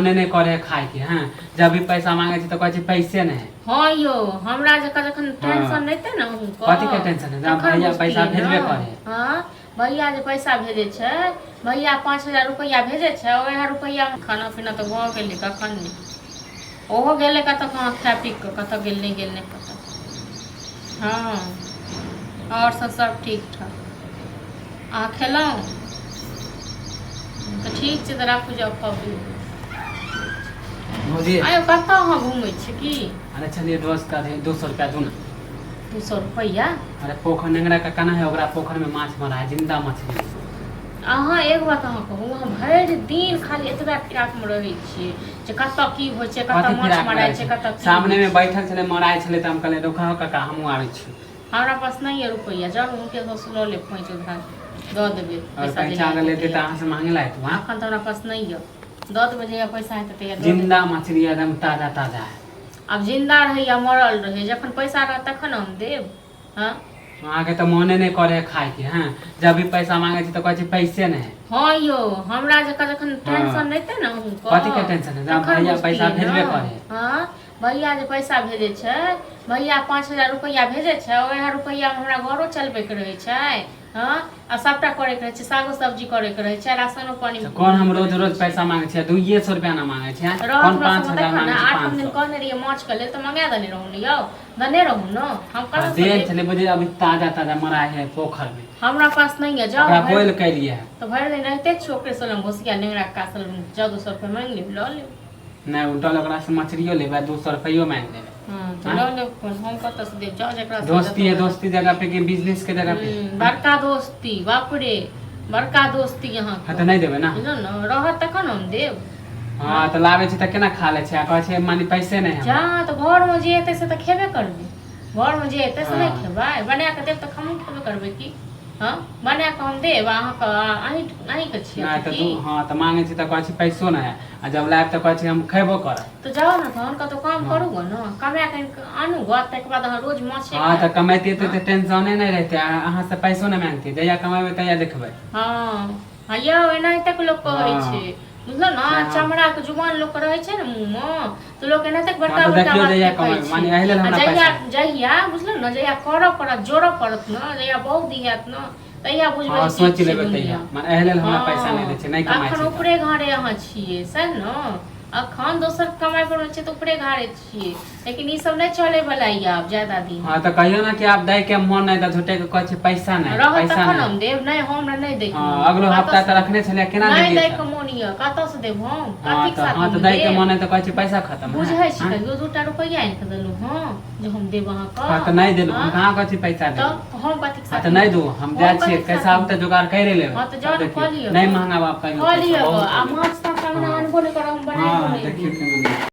मोने नहि करे है खायके। हँ, जब भी पैसा मांगे छी तऽ कहै छै पैसे नहि है। हँ यौ, हमरा जकाँ जखन टेंशन रहितै ने अहूँके, कथी के टेंशन है? जब तखन भैया पैसा बुझतियै भेजबे ने। करे। हँ, भैया जे पैसा भेजै छै, भैया 5000 रुपैआ भेजै छै, ओएह रुपैआमे खाना पीना तऽ भऽ गेलै कखन ने। ओहो गेलै कतऽ कहाँ खाय पी कऽ, कतऽ गेल नहि गेल नहि पता। हँ, आओर सब सब ठीक ठाक। अहाँ खेलहुँ तऽ ठीक छै, तऽ राखू, जाउ खाउ पीबू। भौजी। आयो, कतऽ अहाँ घुमै छी की? अरे चलिए दोस्त का 200 रुपया दू ना। 200 रुपैआ? अरे पोखर नेंगरा का कना है, ओकरा पोखर में माछ मरा है, जिंदा मछली। अहाँ एक बात अहाँ कहू, अहाँ भरि दिन खाली एतबे फिराकमे रहै छियै जे कतऽ की होइ छै, कतऽ कथी माछ फिराक मराइ रहै छै, छै? कतऽ की सामने होइ में छै। बैठल छलै, मराइ छलै, तऽ हम कहलियै रुका हो काका, हमहूँ आबै छी। हमरा पास नहि यऽ रुपैआ, जाउ हुनके सबसँ लऽ लेब, पैंच उधार दऽ देबै। और पैसा पैसा जहिया अगर हेतै लेते तऽ तहिया। अहाँ से मांगे ला हेतु। हाँ, एखन तऽ हमरा पास नहि यऽ, दऽ देबै जहिया पैसा हेतै तहिया दऽ देबै। जिंदा मछली एकदम ताजा ताजा है। आब जिंदा रहै या मरल रहै, जखन पैसा रहत तखन हम देब। हँ, अहाँके तऽ मोने नहि करे है खायके। हँ, जब भी पैसा मांगे छी तऽ कहै छी पैसे नहि है। हँ यौ, हमरा जकाँ जखन टेंशन रहितै ने अहूँके, कथी के टेंशन है? जब तखन भैया पैसा बुझतियै भेजबे ने। करे। हँ, भैया जे पैसा भेजै छै, भैया 5000 रुपैआ भेजै छै, ओएह रुपैआमे हमरा घरो चलबैके रहै छै। हँ, आ सभटा करैके रहै छै, सागो सब्जी करैके रहै छै, राशनो पानी। तऽ कोन हम रोज रोज पैसा मांगे छियै? 200 रुपया ना मांगे छियै। रहत कोन हमरा पाँच सबमे हजार तखन ने। मांगे छी? आठम पाँच दिन सौ कहने रहियै माछके लेल तऽ मंगा देने रहू ने यौ, देने रहू ने हम। हाँ, कतऽसँ देल देब? छलै बुझे, अभी ताजा ताजा मराइ है पोखर में। हमरा पास नहि यऽ, जाउ। ओकरा भरि बोइल कैलियै है। तऽ भरि दिन रहिते छियै ओकरे सलम घोसिया नेंगरा कासल, जाउ 200 रुपया मांगि लेब, लऽ लेब। नहि, उल्टल ओकरा से मछलियो लेबै, 200 रुपयो मांगि लेबै। हँ, तऽ हाँ? लऽ लेब, कोन हम कतऽसँ देब? जाउ जकरा से दोस्ती है जतऽ। दोस्ती जगह पे कि बिजनेस के जगह पे? बड़का दोस्ती, बाप रे, बड़का दोस्ती अहाँके। हाँ, तऽ नहि देबै ना? बुझलहुँ ने, रहत तखन हम देब। हाँ, तऽ लाबै छी तऽ केना खा लै छै आ कहै छै मानी पैसे नहि जा हमरा। तऽ घरमे जे हेतै से तऽ खेबे करबै, घरमे जे हेतै से नहि खेबै? बना कऽ देब तऽ हमहूँ खेबे करबै की। हँ, बना कऽ हम देब अहाँके? अहीं अहींके छियै नहि तऽ की? दू, हँ, तऽ मांगे छी तऽ कहै छी पैसो नहि है, आ जब लायब तऽ कहै छी हम खेबो करब। तऽ जाउ ने तहन कतहु काम करू गऽ ने, कमा कऽ आनू गऽ, ताहिके बाद अहाँ रोज माछे हँ, तऽ खायब। कमैतियै तऽ टेंशने नहि रहितै आ अहाँ से पैसो नहि मांगतियै। जहिया कमेबै तहिया देखबै। हँ हँ यौ, एनाहिते लोक कहै छै, बुझलहुँ ने? चमड़ाके जुबान लोकके रहै छै ने मुँहमे, तऽ लोक एनाहिते बड़का तऽ बड़का देखियौ बात जहिया फेकै कमेबै, छै। माने एहि लेल आ हमरा जहिया पैसा जहिया बुझलहुँ ने, जहिया करऽ पड़त, जोड़ऽ पड़त ने, जहिया बहुत हैत ने, तहिया बुझबै हँ, जे की सोचि छै लेबै दुनिया। तहिया। माने एहि लेल हमरा पैसा नहि दै छै, नहि हँ, कमाइ एखन छै तऽ। ऊपरे घरे अहाँ छियै सएह ने, अखन दोसर कमाइ पर मे छियै तऽ ऊपरे घारे छियै, लेकिन ई सब नहि चले वाला यऽ आब ज्यादा दिन। हँ, तऽ कहियो ने कि आब दै के मोन नहि, तऽ झूठे के कहै छै पैसा नहि, रहत पैसा तखन नहि। हम देब, नहि हमरा नहि दै के हँ, मोन। अगलो हफ्ता कतऽसँ तऽ रखने छलियै, केना नहि देलियै दै तऽ? के मोन यऽ, कतऽसँ देब हम? हँ, कथीके तऽ साथ हँ, हम तऽ दै के देब? मोन है तऽ कहै छै पैसा खतम है। बुझै छी? हँ? कहियो दूटा रुपैआ आनि कऽ देलहुँ हँ जे हम देब अहाँके? हँ, तऽ नहि देलहुँ हम। हँ? कहाँ कहै छी पैसा तऽ देब? हम कथीके हँ, साथ तऽ नहि दू, हम जाइ हम छियै, कथीके कैसा साथ आब तऽ जोगाड़ करि लेबै। हँ, तऽ जाउ तब ने, देखियौ कऽ लिअ। नहि महंगा बाप कहियो कऽ पैसा लिअ बहुत आ हो गेल। माछ ताछ अंगना हँ। अनबो नहि करब, हम बनाइबो हँ, नहि देखियौ देब। केना।